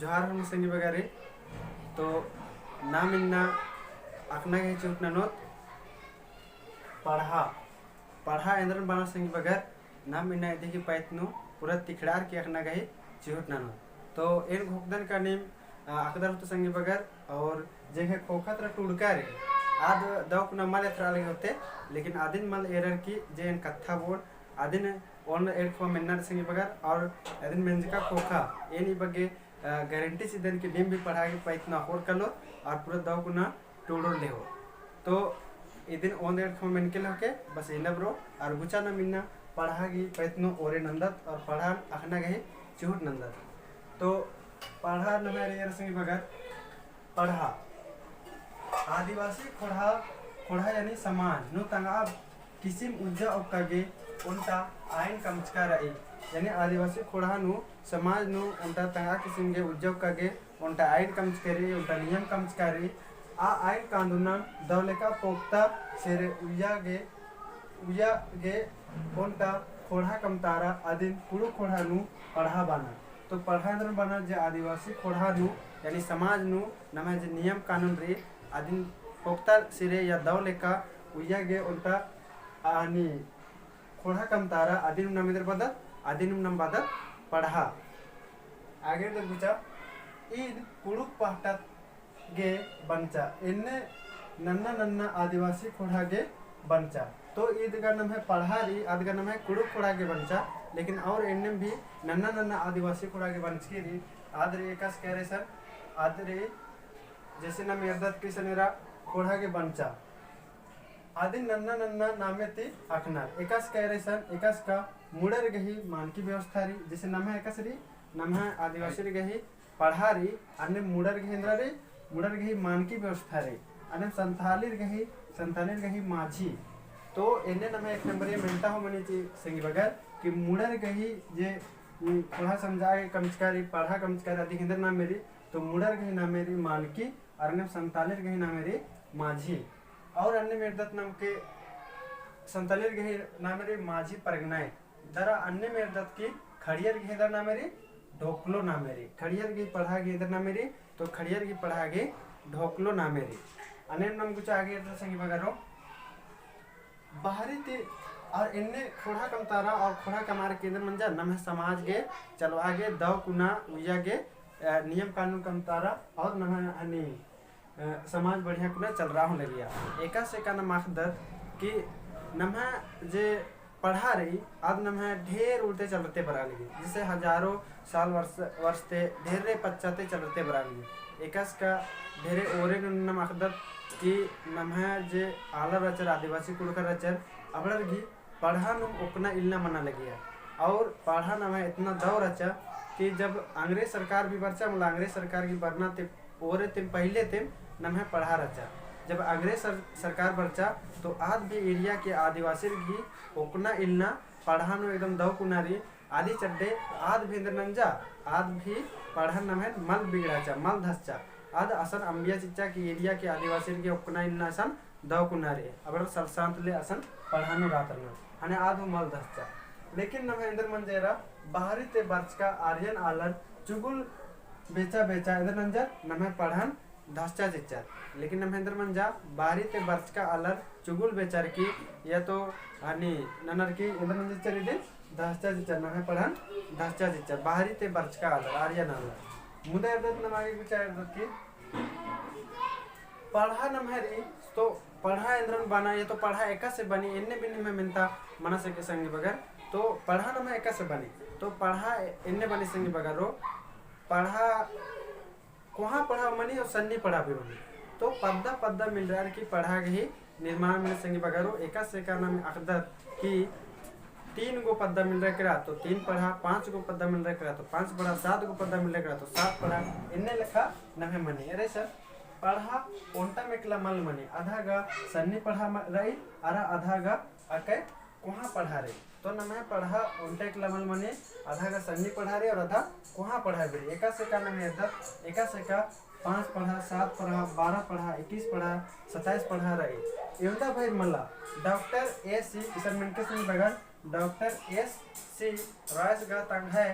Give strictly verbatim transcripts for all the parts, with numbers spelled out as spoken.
जोहार हूँ संगी बगर रे। तो नाम इन्ना अख़ना गही चिहुट ननोत पड़हा। पड़हा एन्दरन बना संगी बगर, नाम इन्ना इदी गही पैत नू पूरा तिखड़ार की अख़ना गही चिहुट ननोत। तो एन घोखदन का नीम, आ, अख़दर होतो संगी बगर, और जेंगे ख़ोख़ा तरा टुड़का रे, आद दव कुना मल एथरा लगी होते, लेकिन आदिन मल एरर की जे एन कत्था बोल, आदिन ओन एड़खा मेन्ना रे संगी बगर, और आदिन मेंजका ख़ोख़ा, एन ई बग्गे, अ, गारंटी चिदन कि नीम भी पड़हा गही पैत नू अख़ोर कालो, और पूरा दव कुना टुड़ोर लेहो। तो इदिन ओन एड़खा मेनके लेहो के, बस एन्ने बरो, और गुचा नाम इन्ना पड़हा गही पैत नू ओरे नन्दत, और पड़हा अख़ना गही चिहुट नन्दत। तो पड़हा नम्है रे एरा संगी बगर, पड़हा। आदिवासी ख़ोंड़हा, ख़ोंड़हा यानी समाज नू तंगआ किसिम उज्जा ओक्का गे ओन्टा आइन कमचका रई। यानी आदिवासी ख़ोंड़हा नू समाज नू ओन्टा तंगआ किसिम गे उज्जा ओक्का गे ओन्टा आइन कमचका रई, ओन्टा नियम कमचका रई। आ आइन कानूनन दव लेका पोक्ता सेरे उइया गे, उइया गे ओन्टा ख़ोंड़हा कमतारा अदिन कुँड़ुख़ ख़ोंड़हा नू पड़हा बअनर। तो पड़हा एन्दरन बअनर जे आदिवासी ख़ोंड़हा नू, यानी समाज नू, नम्है जे नियम कानून रई, अदिन पोक्ता सिरे या दव लेका उइया गे ओन्टा आनी ख़ोंड़हा कमतारा, अदिन नाम एन्दर बअदत, अदिन नाम बअदत पड़हा। आगे तो गुचा, ईद कुँड़ुख़ पहटा गे बंचा, एन्ने नन्ना नन्ना आदिवासी ख़ोंड़हा गे बंचा। तो ईद गा नम्है पड़हा रई, आद गा नम्है कुँड़ुख़ ख़ोंड़हा गे बंचा, लेकिन और एन्ने भी नन्ना नन्ना आदिवासी ख़ोंड़हा गे बंचकी रई। आद रई एकासे कई रई सन, आद रई जैसे नाम एरदत की सन एरा ख़ोंड़हा गे बंचा। आदिन नन्ना नन्ना नामे ती अख़नर। एकासे कई रई सन, एकासे का मुड़र गही मानकी व्यवस्था रई, जैसे नम्है एकासे रई, नम्है आदिवासी गही पड़हा रई, अन्ने मुड़र गही एन्दरा रई, मुड़र गही मानकी व्यवस्था रई, अन्ने संथालीर गही, संथालीर गही माझी। तो एन्ने नम्है एक नंबर ये मेन्ता हो मनी ची संगी बगर कि मुड़र गही जे, उम, ख़ोंड़हा समझा गे कमचका रई, पड़हा कमचका रई, अदी एन्दर नामे रई, तो मुड़र गही नामे रई मानकी, और अन्ने संथालीर गही नामे रई माझी। और अन्ने मेरदत नाम के संथालीर गही नामे रई माझी परगनाई। दरा अन्ने मेरदत की खड़ियर गही दरा नामे रई ढोकलो नामे रई। खड़ियर गही पड़हा गही दरा नामे रई, तो खड़ियर गही पड़हा गही ढोकलो नामे रई। अन्ने नाम गुचा आगे एरदत संगी बगरो। बाहरी ती और एन्ने ख़ोंड़हा कमतारा और ख़ोंड़हा कमार की एन्दर मंजा नम्है समाज गे चलवा गे दव कुना उइया गे, अ, नियम कानून कमतारा और नम्है हनी अ, समाज बढ़िया कुना चलरआ हूँ लगिया। एकासे का नाम अख़दत कि नम्है जे पड़हा रई, आद नम्है ढेर उल्टे चलरते बरआ लगी। जैसे हजारों साल वर्ष, वर्ष ते ढेरे पच्चा ते चलरते बरआ लगी। एकासे का ढेरे ओरे नू नाम अख़दत कि नम्है जे आलर रहचर, आदिवासी कुँड़ुख़र रहचर, अबड़र गही पड़हा नू ओक्कना इलना मना लगिया। और पड़हा नम्है इतना दव रहचा कि जब अंग्रेज सरकार भी बरचा, मतलब अंग्रेज सरकार की बरना ते ओरे तिम पहिले तिम नम्है पड़हा रहचा। जब अंग्रेज सर-, सरकार बरचा तो आद भी area के आदिवासी गही ओक्कना इलना पड़हा नू एकदम दव कुना रई। आदी चड्डे आद भी एन्दर नंजा, आद भी पड़हा नम्है मल बिगड़ाचा, मल धसचा। आद असन अम्बिया चिच्चा कि area के आदिवासी गही ओक्कना इलना असन दव कुना रई, अबड़र सलसांत ले असन पड़हा नू रअदर ना, हने आद हूँ मल धसचा। लेकिन नम्है एन्दर मंजा एरा, बाहरी ते बरचका आर्यन आलर चुगुल बेचा बेचा एन्दर नंजर नम्है पड़हन धसचा चिच्चर। लेकिन नम्है एन्दर मंजा, बाहरी ते बरचका आलर चुगुल बेचर की, या तो हनी ननर की एन्दर नंजर चरी दे धसचा चिच्चर, नम्है पड़हन धसचा चिच्चर, बाहरी ते बरचका आलर, आर्यन आलर। मुदा एरदत नमा गे गुचा एरदत की पड़हा नम्है रई, तो पड़हा एन्दरन बना, या तो पड़हा एकासे बनी, एन्ने बिन में मेन्ता मना सके संगी बगर, तो पड़हा नम्है एकासे बनी, तो पड़हा एन्ने बनी संगी बगरो, पड़हा कोहाँ पड़हा मनी और सन्नी पड़हा भी मनी। तो पद्दा पद्दा मिलरअर की पड़हा गही निर्माण मनी संगी बगरो। एकासे का नाम अख़दत कि तीन गो पद्दा मिलरआ केरा तो तीन पड़हा, पाँच गो पद्दा मिलरआ केरा तो पाँच पड़हा, सात गो पद्दा मिलरआ केरा तो सात पड़हा, एन्ने लेखा नम्है मनी। अरे सर, पड़हा ओन्टा मेकला मल मनी, आधा गा सन्नी पड़हा म-, रई, अरा आधा गा अकय कोहाँ पड़हा रई। तो नम्है पड़हा ओन्टा एकला मल मनी, आधा गा सन्नी पड़हा रई और आधा कोहाँ पड़हा भी रई। एकासे का नम्है एरदत, एकासे का पाँच पड़हा, सात पड़हा, बारह पड़हा, इक्कीस पड़हा, सत्ताईस पड़हा रई। एवंदा भइर मला डॉक्टर एस सी, इसन मेनके संगी बगर, डॉक्टर एस सी रॉयस गा तंग्है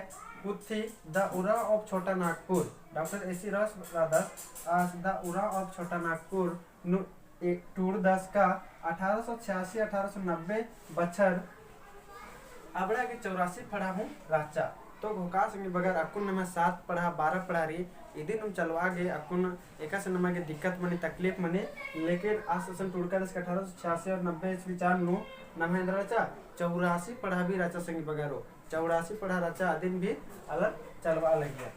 गुत्थी, The Ura of Chhota Nagpur, डॉक्टर एसी रास रअदस, आस The Ura of Chhota Nagpur नू ए-, टूड़दस का अठारह सौ छियासी अठारह सौ नब्बे बछर अबड़ा गे चौरासी पड़हा हूँ रहचा। तो घोखा संगी बगर अक्कुन नम्है सात पड़हा, बारह पड़हा रई, इदिन हूँ चलवा गे अक्कुन एकासे नमा गे दिक्कत मनी, तकलीफ मनी, लेकिन आस असन टूड़कादस का अठारह सौ छियासी और नब्बे ईस्वी चान नू नम्है एन्दरा रहचा, चौरासी पड़हा भी रहचा संगी बगरो। चौरासी पड़हा रहचा, अदिन भी आलर चलवा लगिया।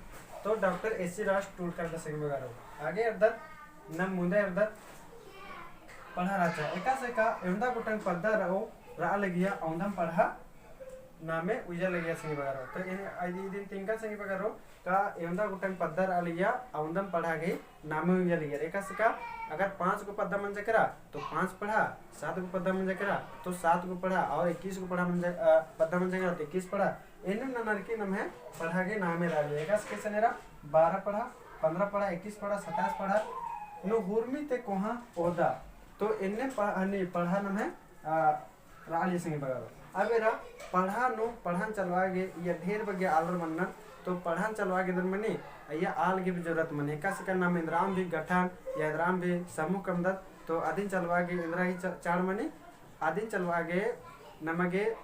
तो डॉक्टर एसी रास टूड़कादस संगी बगरो। आगे एरदत, नम मुन्दे एरदत पड़हा रहचा। एकासे का एवंदा गोटंग पद्दा रओ, रआ लगिया, औंदम पड़हा नामे उइया लगिया संगी बगरो। तो इन, इदिन तिंका संगी बगरो, का एवंदा गोटंग पद्दा रआ लगिया, औंदम पड़हा गे नामे उइया लगिया। एकासे का अगर पाँच गो पद्दा मंजा केरा, तो पाँच पड़हा, सात गो पद्दा मंजा केरा, तो सात गो पड़हा, और इक्कीस गो पड़हा मंजा, अ, पद्दा मंजा केरा, तो इक्कीस पड़हा। एन्नेम ननर की नम्है पड़हा गे नामे रआ लगिया। एकासे का एसन एरा बारह पड़हा, पन्द्रह पड़हा, इक्कीस पड़हा, सत्ताईस पड़हा, नू हुरमी ते कोहाँ ओहदा। तो एन्नेम प-, हनी पड़हा नम्है, अ, रआ लगिया संगी बगरो। अब एरा पड़हा नू, पड़हन चलवा गे इया ढेर बग्गे आलर मन्नर, तो पड़हन चलवा गे एन्दर मनी, इया आल गे भी जरूरत मनी। एकासे का नम एन्दराम भी गठन, या एन्दराम भी समूह कमदत, तो अदिन चलवा गे एन्दरा ही च-, चाड़ मनी, अदिन चलवा गे नमा गे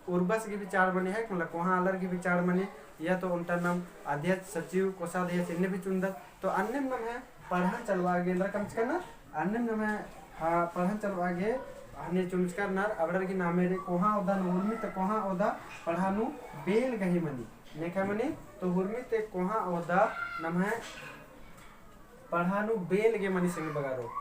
उर्बस गे भी चाड़ मनी है, मतलब कोहाँ आलर गे भी चाड़ मनी, या तो ओन्टा नम अध्यक्ष, सचिव, कोषाध्यक्ष एन्ने भी चुनदत, तो अन्नेम नम्है पड़हन चलवा गे एन्दरा कमचका रअनर, अन्नेम नम्है, हाँ, पड़हन चलवा गे हनी चुमचका रअनर, अबड़र गे नामे रई कोहाँ ओहदा नू, हुरमी ते कोहाँ ओहदा पड़हा नू बेल गही मनी। नेखा मनी, तो हुरमी ते कोहाँ ओहदा नम्है पड़हा नू बेल गे मनी संगी बगरो।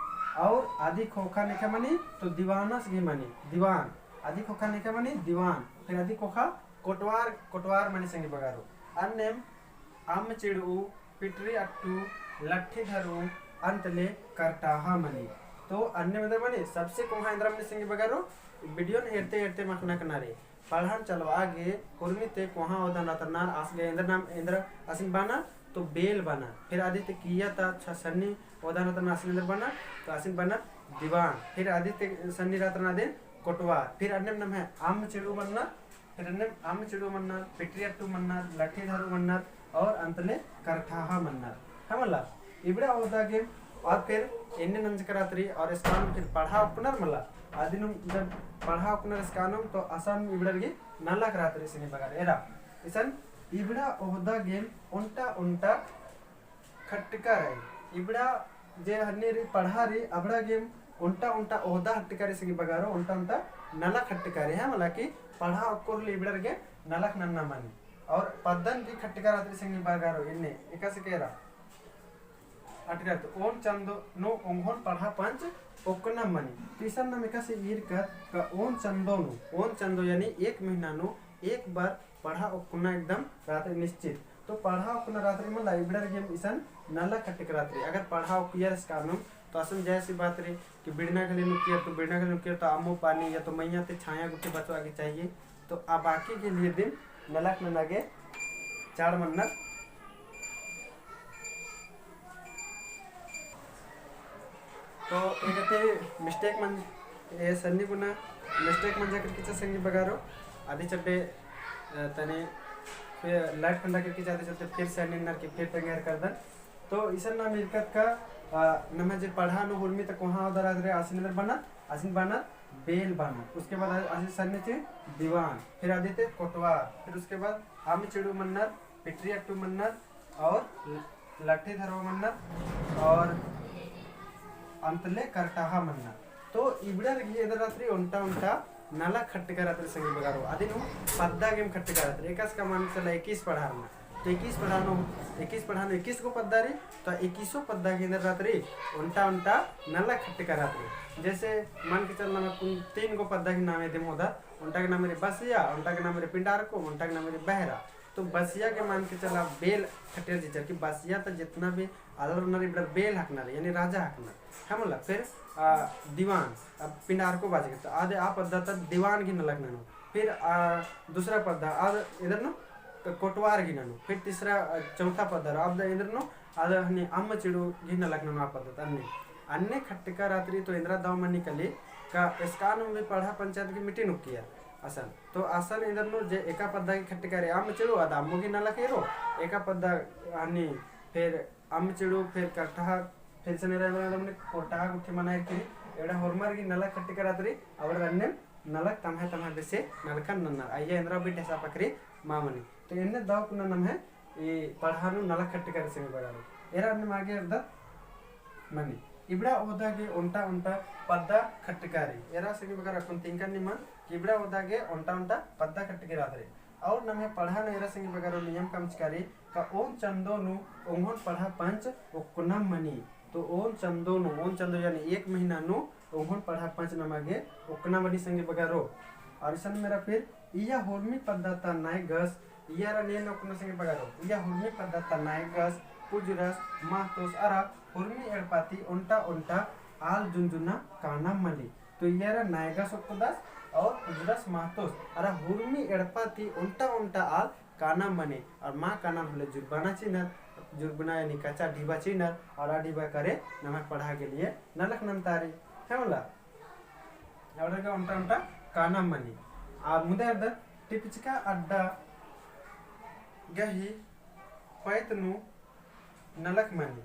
और अदी खोखा नेखा मनी, तो दीवानस गे मनी, दीवान। अदी खोखा नेखा मनी, दीवान। फिर अदी खोखा कोटवार, कोटवार मनी संगी बगरो। अन्नेम अम्म चिड़ू, पिटरी अट्टू, लट्ठी धरू, अंतले करटाहा मनी। तो अन्नेम एन्दर मनी, सबसे कोहाँ एन्दरा मनी संगी बगरो, video न हेरते हेरते मखना कना रई। पड़हन चलवा गे हुरमी ते कोहाँ ओहदन रअनर, आस गे एन्दर नाम, एन्दर आसिन बअनर, तो बेल बअनर। फिर अदी ते किइय्या ता छ-, सन्नी ओहदन रअनर, आसिन एन्दर बअनर, तो आसिन बअनर दीवान। फिर अदी ते सन्नी रअनर अदिन कोटवार। फिर अन्नेम नम्है अम्म चिड़ू मन्नर, फिर अन्नेम अम्म चिड़ू मन्नर, पिटरी अट्टू मन्नर, लट्ठी धरू मन्नर, और अंतले करटाहा मन्नर। है मला, इबड़ा ओहदा गे, और फिर एन्ने नंजका रअदत रई, और एसकान फिर पड़हा ओक्कनर मला, अदिन जब पड़हा ओक्कनर एसकान, तो असन इबड़र गे नलख रअदत रई संगी बगर। एरा, इसन इबड़ा ओहदा गे ओन्टा ओन्टा खट्टका रई। इबड़ा जे हन्नी रई पड़हा रई, अबड़ा गे ओन्टा ओन्टा ओहदा खट्टका रई संगी बगरो, ओन्टा ओन्टा नलख खट्टका रई, है मला कि पड़हा ओक्कोर ले इबड़र गे नलख नन्ना मनी। और पद्दन भी खट्टका रअदत रई संगी बगरो, एन्ने एकासे का एरा। अटकर तो ओन चंदो नू ओंघोन पड़हा पंच ओक्कना मनी। तो इसन नाम एकासे ईरकत का ओन चंदो नू, ओन चंदो यानी एक महीना नू एक बार पड़हा ओक्कना एकदम रअदत रई निश्चित। तो पड़हा ओक्कना रअदत रई मला इबड़र गे इसन नलख खट्टका रअदत रई। अगर पड़हा ओक्कियर एसकानुम तो असन जायज सी बात रई कि बिड़ना घले नू ओक्कियर, तो बिड़ना घले नू ओक्कियर तो अम्मो पानी या तो मइय्याँ ती छाया गुट्ठी बचवा गे चाहिए। तो आ बाकी गे लिए दिम नलख नना गे चाड़ मन्नर। तो एकासे mistake मन, ए सन्नी गुना mistake मंजा केरकी चा संगी बगरो, अदी चड्डे, अ, तनी फिर light खंडा केरकी चा, अदी चलते फिर से अन्ने ननर की फिर तंगेर करदन। तो इसन नाम ईरकत का, अ, नम्है जे पड़हा नू हुरमी ता कोहाँ ओहदा रअदत रई आसिन एन्दर बअनर, आसिन बअनर बेल बअनर। उसके बाद आसिन सन्नी ती दीवान, फिर अदी ती कोटवार, फिर उसके बाद अम्म चिड़ू मन्नर, पिटरी अट्टू मन्नर और ल-, लट्ठी धरवा मन्नर और अंतले करटाहा मन्नर। तो इबड़र गे एन्दर रअदत रई ओन्टा ओन्टा नलख खट्टका रअदत रई संगी बगरो। अदिन हूँ पद्दा गेम खट्टका रअदत रई। एकासे का मान चला इक्कीस पड़हा रअनर। तो इक्कीस पड़हा नू, इक्कीस पड़हा नू इक्कीस गो पद्दा रई। तो इक्कीसो पद्दा गे एन्दर रअदत रई ओन्टा ओन्टा नलख खट्टका रअदत रई। जैसे मान के चल नमा कुन तीन गो पद्दा गे नामे दिम ओहदा, ओन्टा गे नामे रई बसिया, ओन्टा गे नामे रई पिंडारको, ओन्टा गे नामे रई बहरा। तो बसिया गे मान के चला बेल खट्टियर चिच्चर कि बसिया ता जितना भी आलर रअनर इबड़र बेल हकनर, यानी राजा हकनर। है मला, फिर, आ, दीवान, अब पिंडारको बाचका रई, तो आदे आ पद्दा ता दीवान गे नलख ननो। फिर, आ, दूसरा पद्दा, आद एन्दर नू क-, कोटवार गे ननो। फिर तीसरा, आ, चौथा पद्दा, आद एन्दर नू, आद हनी अम्म चिड़ू गे नलख ननो आ पद्दा ता। अन्ने, अन्ने खट्टका रअदत रई तो एन्दरा दव मनी कली का एसकानुम भी पड़हा पंचायत गे meeting ओक्कियर। असन। तो असन एन्देर नू जे एका पद्दा गे खट्टका रई अम्म चिड़ू, आद अम्म गे नलख एरो, एका पद्दा हनी, फिर अम्म चिड़ू, फिर कटहा, फिर सनेरा एन्देर नू कोटहा गुट्ठी मना एरकी रई, एड़ा होरमर गे नलख खट्टका रअदरी, अबड़र अन्नेम नलख तम्है तम्है बेसे नलखन नन्नर, अइय्या एन्दरा भी ढेसा पकरी मा मनी। तो एन्ने दव कुना नम्है ई पड़हा नू नलख खट्टका रई संगी बगारो। एरा अन्नेम आगे एरदत मनी। इबड़ा ओहदा गे ओन्टा ओन्टा पद्दा खट्टका रई। एरा संगी बगारो अक्कुन तिंकन निमन कि इबड़ा ओहदा गे ओन्टा ओन्टा पद्दा खट्टका रअदरी। और नम्है पड़हा नू एरा संगी बगारो नियम कमचका रई का ओन चंदो नू ओंगोन पड़हा पंच ओक्कना मनी। तो ओन चंदो नू, ओन चंदो यानी एक महीना नू ओंगोन पड़हा पंच नमा गे ओक्कना मनी संगी बगारो। और इसन मेरा फिर इय्या होरमी पद्दा ता नायगस, इय्यारा ने ओक्कना संगी बगारो, इय्या होरमी पद्दा ता नायगस, पुजरस, महतोस अरा होरमी एड़पा ती ओन्टा ओन्टा आल जुनजुना काना मनी। तो इय्यारा नायगस ओक्कदस और पुजरस महतोस अरा होरमी एड़पा ती ओन्टा ओन्टा आल काना मनी और मा काना होले जुर्माना चिअनर, जुर्माना यानी कच्चा ढिबा चिअनर और आ ढिबा करे नम्है पड़हा गे लिए नलख नन्तारी। है मला? अबड़ा गे ओन्टा ओन्टा काना मनी। आ मुन्दा एरदत टिपचका अड्डा गही पैत नू नलख मनी।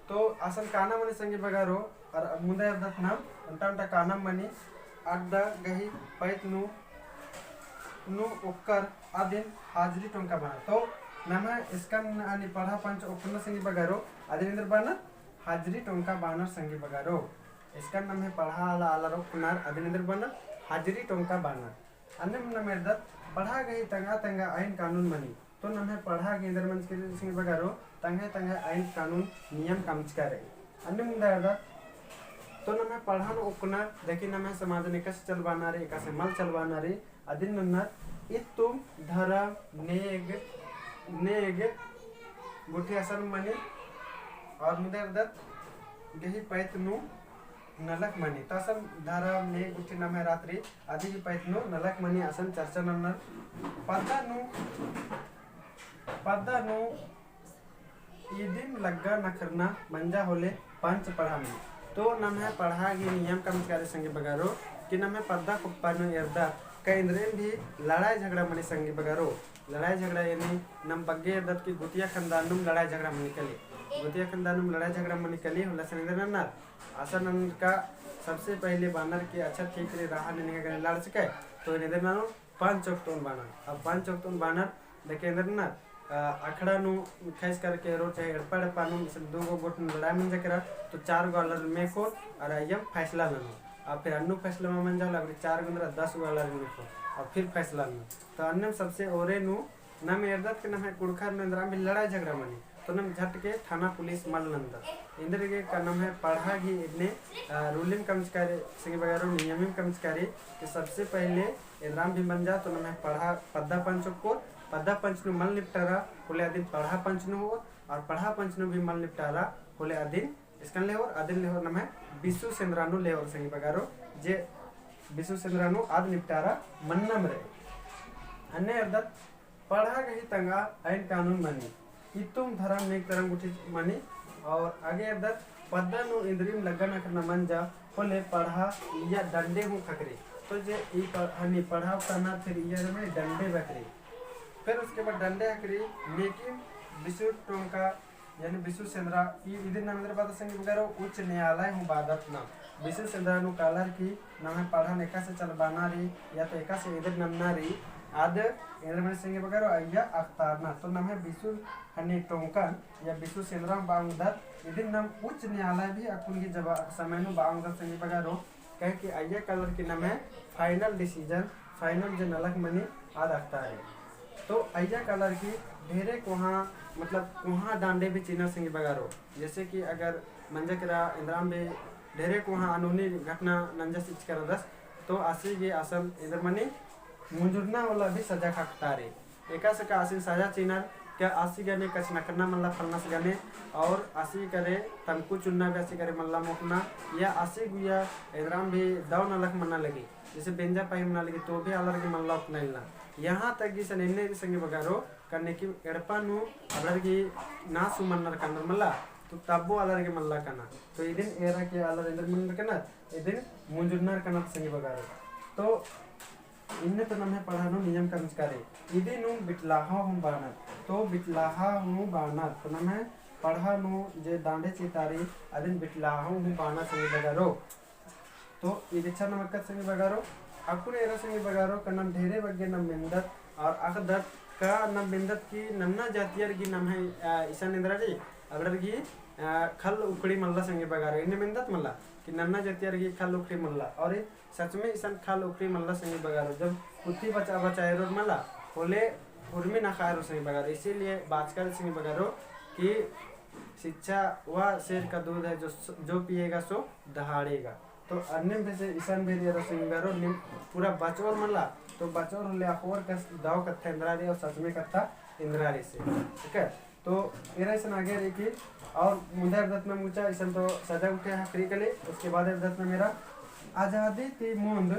तो असन काना मनी संगी बगारो, और मुन्दा एरदत नाम ओन्टा ओन्टा काना मनी, अड्डा गही पैत नू, नू ओक्कर अदिन हाजरी टोंका बअनर। तो नम्है इसकन हनी पड़हा पंच ओक्कना संगी बगारो, अदिन एन्देर बअनर हाजरी टोंका बअनर संगी बगारो। इसकन नम्है पड़हा आला आलर ओक्कनर, अदिन एन्देर बअनर हाजरी टोंका बअनर। अन्नेम नम एरदत पड़हा गही तंगआ तंगआ आइन कानून मनी। तो नम्है पड़हा गे एन्देर मंजकी रई संगी बगारो, तंगआ तंगआ आइन कानून नियम कमचका रई। अन्नेम मुन्दा एरदत तो नम्है पड़हा नू ओक्कनर, देखी नम्है समाजन एकासे चलबाना रई, एकासे मल चलबाना रई, अदिन नन्नर इत्तुम धरम नेग, नेग गुट्ठी असन मनी। और मुन्दा एरदत गही पैत नू नलख मनी। तो असन धरम नेग गुट्ठी नम्है रात रई, अदी गही पैत नू नलख मनी असन चर्चा नन्नर। पद्दा नू, पद्दा नू इदिन लग्गा नखरना मंजा होले पंच पड़हा मनी। तो नम्है पड़हा गही नियम कमचका रई संगी बगारो कि नम्है पद्दा कुप्पा नू एरदत का एन्देरम भी लड़ाई झगड़ा मनी संगी बगारो। लड़ाई झगड़ा यानी नम बग्गे एरदत कि गुतिया खंदानुम लड़ाई झगड़ा मनी कली। गुतिया खंदानुम लड़ाई झगड़ा मनी कली, होले असन एन्देर नन्नर। असन नन्नर का सबसे पहले बअनर कि अच्छा ठीक रई, रहा ने निंगा गने लड़चकय, तो एन्देर नन्नर पंच ओक्तोन बअनर। अब पंच ओक्तोन बअनर, देखे एन्देर नन्नर, अ, अखड़ा नू खास करके रोज चाहे एड़पा एड़पा नू, जैसे दू गो गुट नू लड़ाई मंजा केरा, तो चार गो आलर मेखोर, और अइय्यम फैसला ननोर। अब फिर अन्नु फैसला मा मंजा होले, अब चार गो एन्दरा दस गो आलर मेखोर, अब फिर फैसला ननोर। तो अन्नेम सबसे ओरे नू नम एरदत के नम्है कुँड़ुख़र नू एन्दरा भी लड़ाई झगड़ा मनी, तो नम झट के थाना पुलिस मल नन्दत। एन्देर गे का नम्है पड़हा गही एन्ने, अ, rule-इम कमचका रई, संगी बगारो नियम-इम कमचका रई, कि सबसे पहले एन्दरा भी मंजा तो नम्है पड़हा पद्दा पंच ओक्कोर, पद्दा पंच नू मल निपटारा होले अदिन पड़हा पंच नू होओर, और पड़हा पंच नू भी मल निपटारा होले अदिन इसकन लेओर, अदिन लेओर नम्है बिसु सेन्दरा नू लेओर संगी बगारो, जे बिसु सेन्दरा नू आद निपटारा मन्नम रई। अन्ने एरदत पड़हा गही तंगआ आइन कानून मनी, इत्तुम धरम नेग धरम गुट्ठी मनी, और आगे एरदत पद्दा नू एन्देरिम लग्गा नखरना मंजा होले पड़हा इय्या डंडे हूँ ख़क्खरी। तो जे ई प-, हनी पड़हा ओक्तानर फिर इय्या रे मनी डंडे बख़री। फिर उसके बाद डंडे ख़क्खरी नेकिम बिसु टोंका यानी बिसु सेन्दरा, ई इदिन नाम एन्देर बअदत संगी बगारो उच्च न्यायालय हूँ बअदत नाम। बिसु सेन्दरा नू कालर की नम्है पड़हन एकासे चलबाना रई, या तो एकासे एन्देर नन्ना रई, आद एन्देर मनी संगी बगारो अइय्या अख़तारना। तो नम्है बिसु हनी टोंकन या बिसु सेन्दरा बआ ओंगदत, इदिन नाम उच्च न्यायालय भी अक्कुन गही जबा समय नू बआ ओंगदत संगी बगारो। काहे कि अइय्या कालर की नम्है final decision, final जे नलख मनी आद अख़तारी। तो अइय्या कालर की ढेरे कोहाँ, मतलब कोहाँ डांडे भी चिअनर संगी बगारो। जैसे कि अगर मंजा केरा एन्दराम भी ढेरे कोहाँ अनहोनी घटना नंजस चिच्चका रअदस, तो आसी गे असन एन्देर मनी मुंजुरना वाला भी सजा ख़क्खतारी। एकासे का आसिन सजा चिअनर का आसी गने कछनखरना मल्ला फलनस गने, और आसी करे तमकु चुन्ना भी आसी करे मल्ला मोख़ना, या आसी गुइया एन्दराम भी दव नलख मन्ना लगी, जैसे बेंजा पाही मन्ना लगी, तो भी आलर गे मल्ला ओक्कना इलना। यहाँ तक कि सन एन्ने संगी बगारो कन्ने कि एड़पा नू आलर गे नासु मन्नर कन्नर मल्ला, तो तब्बो आलर गे मल्ला कना। तो इदिन एरा के आलर एन्देर मन्नर कन्नर, इदिन मुंजुरनर कन्नर संगी बगारो। तो इन्ने तो नम्है पड़हा नू नियम कमचका रई। इदी नू बिटलाहा हूँ बानर। तो बिटलाहा हूँ बानर। तो नम्है पड़हा नू जे दांडे चिता रई, अदिन बिटलाहा हूँ बानर संगी बगरो। तो इदिच्छा नम अक्कत संगी बगरो, अक्कुन एरा संगी बगरो, का नम ढेरे बग्गे नम मेन्दत, और अख़दत का नम मेन्दत कि नन्ना जातियर गही नम्है, अ, इसन एन्दरा रई, अबड़र गही, अ, खल उखड़ी मल्ला संगी बगरो, इन्ने मेन्दत मल्ला, कि नन्ना जातियर गही खल उखड़ी मल्ला, और सच में इसन खल उखड़ी मल्ला संगी बगरो, जब पुथी बचा बचा एरोर मल्ला, होले उर्मी नखा एरोर संगी बगरो, इसीलिए बाचका रई संगी बगरो कि शिक्षा वह शेर का दूध है, जो, जो पिएगा सो दहाड़ेगा। तो अन्नेम बेसे इसन भी एरोर संगी बगरो, नीम पूरा बचोर मल्ला, तो बचोर होले अख़ोर कस दव कत्था एन्दरा रई और सच में कत्था एन्दरा रई से। ठीक है, तो एरा इसन आगे रई कि और मुन्दा एरदत नम ऊँचा, इसन तो सजा उठे ख़क्खरी कली, उसके बाद एरदत नम एरा आजादी ती मुन्द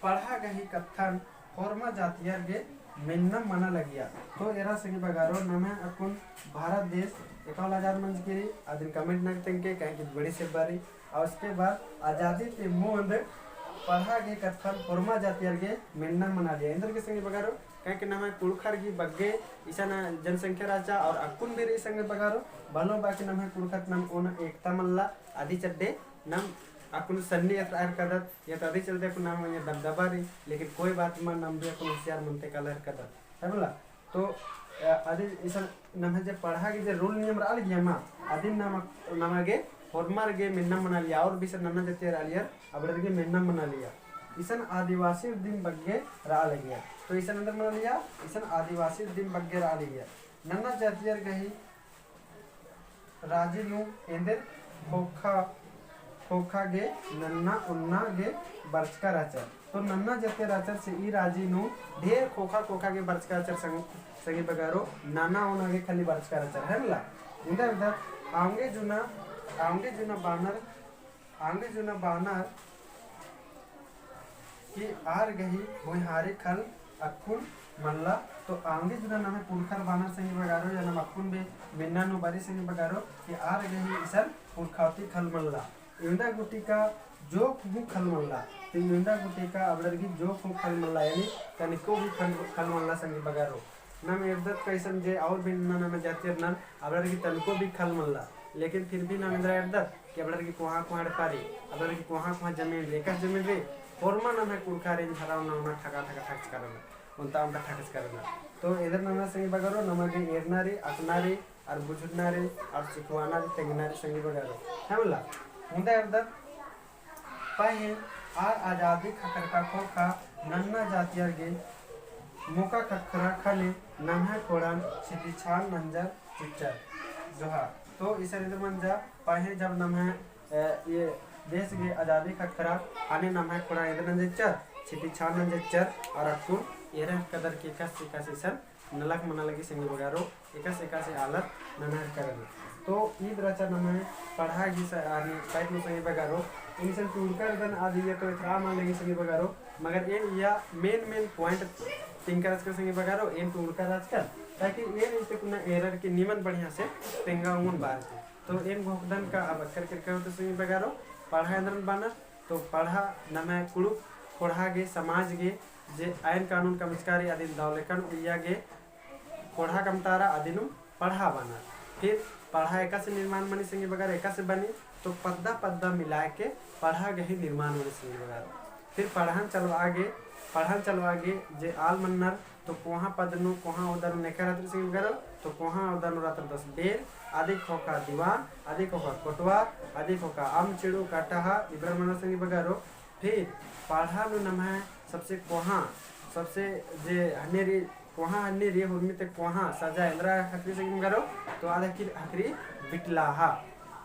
पड़हा गही कत्थन होरमा जातियर गे मेन्नम मना लगिया। तो एरा संगी बगरो नम्है अक्कुन भारत देश एकाउन आजाद मंजकी रई, अदिन comment नक तेंगके, काहे कि बड़ी सेब्बा रई। और उसके बाद आजादी ती मुन्द पड़हा गही कत्थन होरमा जातियर गे मेन्नम मना लिया। एन्देरगे संगी बगरो, काहे कि नम्है कुँड़ुख़र गही बग्गे इसन जनसंख्या रहचा और अक्कुन भी रई संगी बगरो, भलो बाकी नम्है कुँड़ुख़त नम ओन एकता मल्ला, अदी चड्डे नम अक्कुन सन्नी एथरा एरकदत, या तो अदी चलते अक्कुन नम या दबदबा रई, लेकिन कोई बात मा, नम भी अक्कुन होशियार मनते काला एरकदत, है बोला? तो, अ, अदी इसन नम्है जे पड़हा गही जे rule नियम रआ लगिया मा, अदिन नम, नमा गे होरमर गे मेन्नम मना लिया, और भी इसन नन्ना जातियर आलियर, अबड़र गे मेन्नम मना लिया। इसन आदिवासी दिम बग्गे रआ लगिया। तो इसन एन्देर मना लिया, इसन आदिवासी दिम बग्गे रआ लगिया। नन्ना जातियर गही राजी नू एन्देर ख़ोख़ा, ख़ोख़ा गे नन्ना ओन्ना गे बरचका रहचर। तो नन्ना जातियर रहचर से ई राजी नू ढेर ख़ोख़ा, ख़ोख़ा गे बरचका रहचर संग-, संगी बगरो, नन्ना ओन्ना गे खाली बरचका रहचर, है मला? उन्दा उन्दा आंगे जुना, आंगे जुना बानर आंगे जुना बानर कि आर गही भुइँहारी खल अक्कुन मल्ला, तो आंगे जुना नम्है पुरखर बानर संगी बगरो, या नम अक्कुन बे मेन्ना नू बारी संगी बगरो, कि आर गही इसन पुरखावती खल मल्ला। इवंदा गुटी का जोक हूँ खल मल्ला, तो इवंदा गुटी का अबड़र गही जोक हूँ खल मल्ला, यानी तनिको भी खल, खल मल्ला संगी बगरो। नम एरदत का इसन जे और भी नन्ना नन्ना जातियर नन, अबड़र गही तनको भी खल मल्ला, लेकिन फिर भी नम एन्दरा एरदत कि अबड़र गही कोहाँ कोहाँ एड़पा रई, अबड़र गही कोहाँ कोहाँ जमीन रई, एकासे जमीन रई, होरमा नम्है कुँड़ुख़ारिन झरा ओन्ना ओन्ना ठका ठका ठकचका रअनर, ओन्टा ओन्टा ठकचका रअनर। तो एन्देर नन्ना संगी बगरो, नमा गे एरना रई, अख़ना रई, और बुझुरना रई, और सिखवाना रई, तेंगना रई संगी बगरो। है मला? मुन्दा एरदत पहें आर आजादी ख़क्खरका ख़ोख़ा नन्ना जातियर गे मोका ख़क्खरा ख़ने नम्है ख़ोंड़हन छितिछान नंजर चिच्चर। जोहार। तो इसन एन्देर मंजा पहें जब नम्है, अ, ये देश गे आजादी ख़क्खरा ख़ने नम्है ख़ोंड़हा एन्देर नंजर चिच्चर, छितिछान नंजर चिच्चर, और अक्कुन एरा कदर के कस चिका से इसन नलख मना लगी संगी बगरो, एकासे एकासे आलर नना हेलरकर। तो ईद रहचा नम्है पड़हा गही स-, आनी type नू संगी बगरो, इनिसन टूड़कर दन आदिया तो एथरा मना लगी संगी बगरो, मगर एन इया main main point तिंकर रहचकर संगी बगरो, एन टूड़कर रहचकर, ताकि एन इते कुना error के निमन बढ़िया से तेंगा ओंगोन बार। तो एन घोखदन का अब अक्कर किरकर होते संगी बगरो, पड़हा एन्दरन बानर, तो पड़हा नम्है कुँड़ुख़ ख़ोंड़हा गे समाज गे जे आइन कानून कमचका रई अदिन दव लेकन उइया गे ख़ोंड़हा कमतारा अदिनुम पड़हा बानर। फिर पड़हा एकासे निर्माण मनी संगी बगर एकासे बनी, तो पद्दा पद्दा मिलाय के पड़हा गही निर्माण मनी संगी बगर। फिर पड़हन चलवा गे, पड़हन चलवा गे जे आल मन्नर तो कोहाँ पद नू, कोहाँ ओदा नू नेकर रअदर संगी बगर, तो कोहाँ ओदा नू रअदर दस बेल, अदी ख़ोख़ा दीवान, अदी ख़ोख़ा कोटवार, अदी ख़ोख़ा अम्म चिड़ू कटहा, इबड़ा मन्नर संगी बगरो। फिर पड़हा नू नम्है सबसे कोहाँ, सबसे जे हन्ने रई, कोहाँ हन्ने रई, हुरमी ते कोहाँ सजा एन्दरा ख़क्खरी संगी बगरो, तो आद ख़क्खरी, ख़क्खरी बिटलाहा।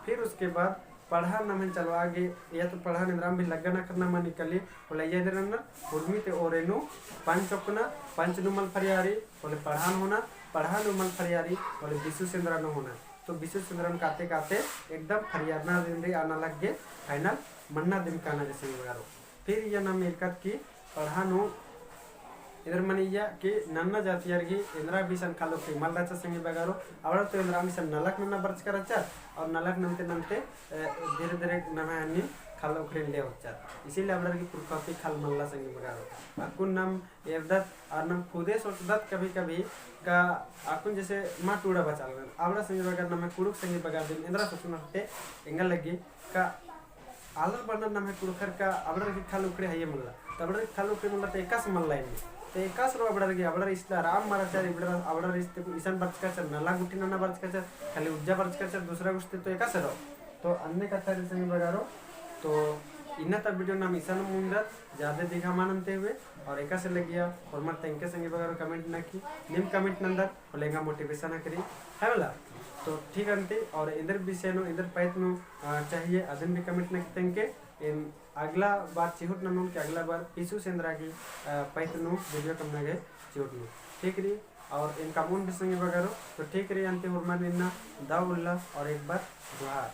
फिर उसके बाद पड़हा नम्है चलवा गे, या तो पड़हा एन्दरा भी लग्गन अखरना मनी कली, होले इया एन्दरा नन्ना, हुरमी ते ओरे नू पंच ओक्कना, पंच नू मल फरियारी, होले पड़हा नू होना, पड़हा नू मल फरियारी, होले बिसु सेंदरा नू होना। तो बिसु सेंदरा नू काते काते एकदम फरियारना दिन रई, आना लग्गे final मन्ना दिन काना जैसे बगरो। फिर इया नम एरकत की पड़हा नू एन्दर मनी इया कि नन्ना जातियर गही एन्दरा भी इसन खालो कि मल रहचा संगी बगरो, अबड़ा तो एन्दरा भी इसन नलख नन्ना बरचका रहचा, और नलख नन्ते नन्ते, अ, धीरे धीरे नम्है अन्निन खल उखड़िन ले होचर। इसीलिए अबड़र की पुरखा ती खल मल्ला संगी बगारो। अक्कुन नम एरदत और नम खुदे सोचदत कभी-कभी का अक्कुन जैसे मा टूड़ा बचाल गन। अबड़ा संगी बगर नम्है कुँड़ुख़ संगी बगर दिम एन्दरा सोचना होते एंगा लग्गी का आलर बअनर नम्है कुँड़ुख़र का अबड़र की खल उखड़े हइये मल्ला। त अबड़र की खल उखड़े मल्ला त एकासे मल्ला इन्ने। त एकासे रओ अबड़र की, अबड़र इसला राम मराचर, इबड़र अबड़र इस-, इसन बरचकाचर, नला गुट्ठी नना बरचकाचर, खाली उज्जा बरचकाचर, दूसरा गुट्ठी तो एकासे रओ। तो अन्ने कत्था रई संगी बगारो, तो इन्ना ता video नम इसन मुन्दत, ज्यादा दिखा मा नन्ते हुए, और एकासे लग्गिया, होरमर तेंगके संगी बगारो comment नखी, नीम comment नन्दर, होले एंगा motivation अकरी, है वाला? तो ठीक अन्ती, और एन्देर विषय नू, एन्देर पैत नू, अ, चाहिए, अदिन भी comment नखी तेंगके, एन अगला बार चिहुट ननोन के अगला बार पिछू सेंदरा की, अ, पैत नू video कमना गे चिहुट नू। ठीक रई, और एन कमओन भी संगी बगारो, तो ठीक रई अन्ती होरमर इन्ना दव उल्ला और एक बार जोहार।